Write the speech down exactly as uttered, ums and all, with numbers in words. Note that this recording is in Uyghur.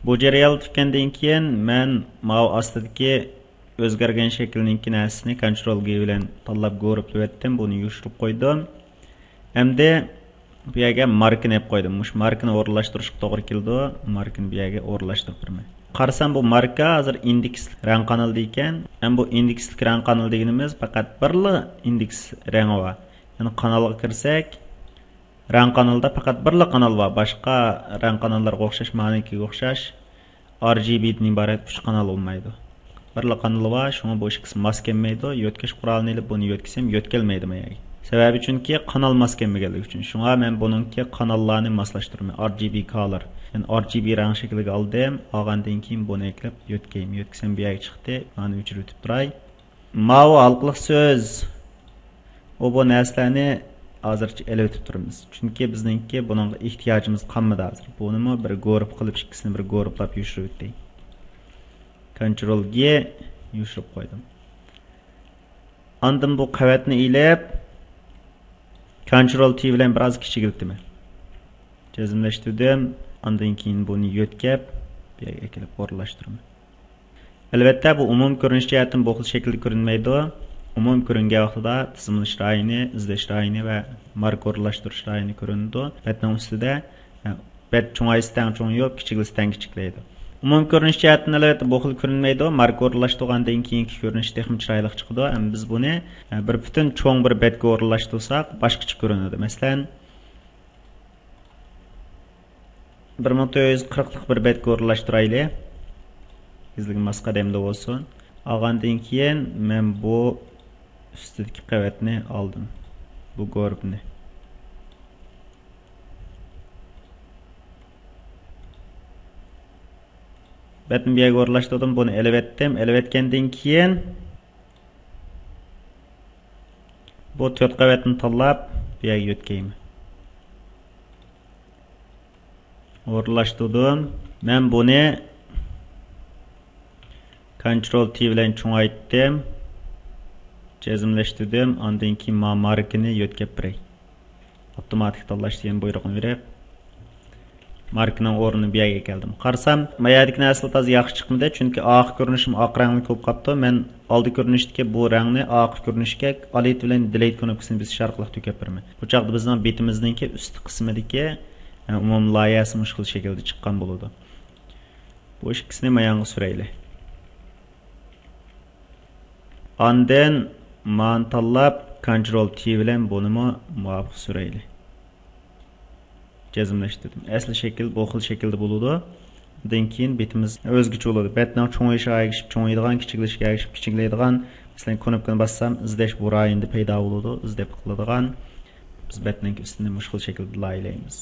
بۇ جەرياننى پۈتكەندىن كېيىن، مەن ماۋۇ ئاستىدىكى ئۆزگەرگەن شەكىلنىڭكى نەرسىسىنى كونترول گې بىلەن تاللاپ گۇرۇپلىۋەتتىم. بۇنى يوشۇرۇپ قويدۇم. ئەمدى بۇ يەرگە ماركىنى ئېلىپ قويدۇم. مۇشۇ ماركىنى ئورۇنلاشتۇرۇشقا توغرا كېلىدۇ. ماركىنى بۇ يەرگە ئورۇنلاشتۇرۇپ بېرىمەن. قارىسام، بۇ ماركا ھازىر ئىندېكسلىك رەڭ قانىلىدا ئىكەن. ھەم بۇ ئىندېكسلىك رەڭ قانىلى دېگىنىمىز پەقەت بىرلا ئىندېكس رەڭى بار. يەنى قانالغا كىرسەك، رەڭ قانىلىدا پەقەت بىرلا قانال بار. باشقا رەڭ قاناللارغا ئوخشاش، مانىڭكىگە ئوخشاش، ئار جى بىدىن ئىبارەت ئۈچ قانال بولمايدۇ. بىرلا قانىلى بار، شۇڭا بۇ ئىككىسى ماس كەلمەيدۇ. يۆتكەش قورالىنى ئېلىپ، بۇنى يۆتكىسەم، يۆتكەلمەيدۇ ما يەرگە. سەۋەبى چۈنكى قانال ماس كەلمىگەنلىكى ئۈچۈن. شۇڭا مەن بۇنىڭكى قاناللارنى ماسلاشتۇرىمەن. ئار جى بى كالار. يەنى ئار جى بى رەڭ شەكلىگە ئالدىم. ئالغاندىن كېيىن بۇنى ئەكىلىپ يۆتكەيمەن. يۆتكىسەم، بۇ يەرگە چىقتى. مانا ئۆچۈرۈۋېتىپ تۇراي. ماۋۇ ھالقىلىق سۆز. ئۇ بۇ نەرسىلەرنى ھازىرچە ئېلىۋېتىپ تۇرىمىز. چۈنكى بىزنىڭكى بۇنىڭغا ئېھتىياجىمىز قالمىدى ھازىر. بۇنىمۇ بىر گۇرۇپ قىلىپ، ئىككىسىنى بىر گۇرۇپلاپ يوشۇرۇۋېتەي. كونترول گې يوشۇرۇپ قويدۇم. ئاندىن بۇ قەۋەتنى ئېلىپ، كونترول تى بىلەن بىراز كىچىكلىتىمەن. جەزملەشتۈردۈم. ئاندىن كېيىن بۇنى يۆتكەپ، بۇ يەرگە ئەكېلىپ ئورۇنلاشتۇرىمەن. ئەلۋەتتە، بۇ ئومۇمىي كۆرۈنۈش جەھەتتىن بۇ خىل شەكىلدە كۆرۈنمەيدۇ. ئومۇمىي كۆرۈنگەن ۋاقتىدا تىزىملىنىش رايونى، ئىزدەش رايونى ۋە ماركا ئورۇنلاشتۇرۇش رايونى كۆرۈنىدۇ. بەتنىڭ ئۈستىدە، ھە، بەت چوڭايسا تەڭ چوڭىيىپ، كىچىكلىسە تەڭ كىچىكلەيدۇ. ئومۇمىي كۆرۈنۈش جەھەتتىن، ئەلۋەتتە، بۇ خىل كۆرۈنمەيدۇ. ماركا ئورۇنلاشتۇرغاندىن كېيىنكى كۆرۈنۈشى تېخىمۇ چىرايلىق چىقىدۇ. ئەمما بىز بۇنى، ھە، بىر پۈتۈن چوڭ بىر بەتكە ئورۇنلاشتۇرساق، باشقىچە كۆرۈنىدۇ. مەسىلەن، بىر مىڭ تۆت يۈز قىرىقلىق بىر بەتكە ئورۇنلاشتۇرايلى. تېزلىكى ماس قەدەمدە بولسۇن. ئالغاندىن كېيىن مەن بۇ ئۈستىدىكى قەۋەتنى ئالدىم. بۇ گۇرۇپنى. بەتنى بۇ يەرگە ئورۇنلاشتۇردۇم. بۇنى ئېلىۋەتتىم. ئېلىۋەتكەندىن كېيىن، بۇ تۆت قەۋەتنى تاللاپ، بۇ يەرگە يۆتكەيمەن. ئورۇنلاشتۇردۇم. مەن بۇنى كونترول تى بىلەن چوڭايتتىم. جەزملەشتۈردۈم. ئاندىن كېيىن ما ماركىنى يۆتكەپ بېرەي. ئاپتوماتىك تاللاش دېگەن بۇيرۇقنى بېرىپ، ماركىنىڭ ئورنىنى بۇ يەرگە ئەكەلدىم. قارىسام، ما يەردىكى نەرسىلەر تازا ياخشى چىقمىدى، چۈنكى ئاخىرقى كۆرۈنۈشۈم ئاق رەڭلىك بولۇپ قاپتۇ. مەن ئالدى كۆرۈنۈشتىكى بۇ رەڭنى ئاخىرقى كۆرۈنۈشكە ئالت بىلەن دېلېيت كۇنۇپكىسىنى بېسىش ئارقىلىق تۆكۈپ بېرىمەن. بۇ چاغدا بىزنىڭ بېتىمىزنىڭكى ئۈستى قىسمىدىكى، ئە، ئومۇمىي لايىھەسى مۇشۇ خىل شەكىلدە چىققان بولىدۇ. بۇ ئىككىسىنى مايانغا سۈرەيلى. ئاندىن مانى تاللاپ، كونترول تى بىلەن بۇنىمۇ مۇۋاپىق سۈرەيلى. جەزملەشتۈردۈم. ئەسلى شەكىل بۇ خىل شەكىلدە بولىدۇ. ئاندىن كېيىن بېتىمىز ئۆزگىچە بولىدۇ. بەتنىڭ چوڭىيىشىغا ئەگىشىپ چوڭىيىدىغان، كىچىكلىشىگە ئەگىشىپ كىچىكلەيدىغان. مەسىلەن، كۇنۇپكىنى باسسام، ئىزدەش بۇ رايوندا پەيدا بولىدۇ. ئىزدەپ قىلىدىغان. بىز بەتنىڭ ئۈستىنى مۇشۇ خىل شەكىلدە لايىھەلەيمىز.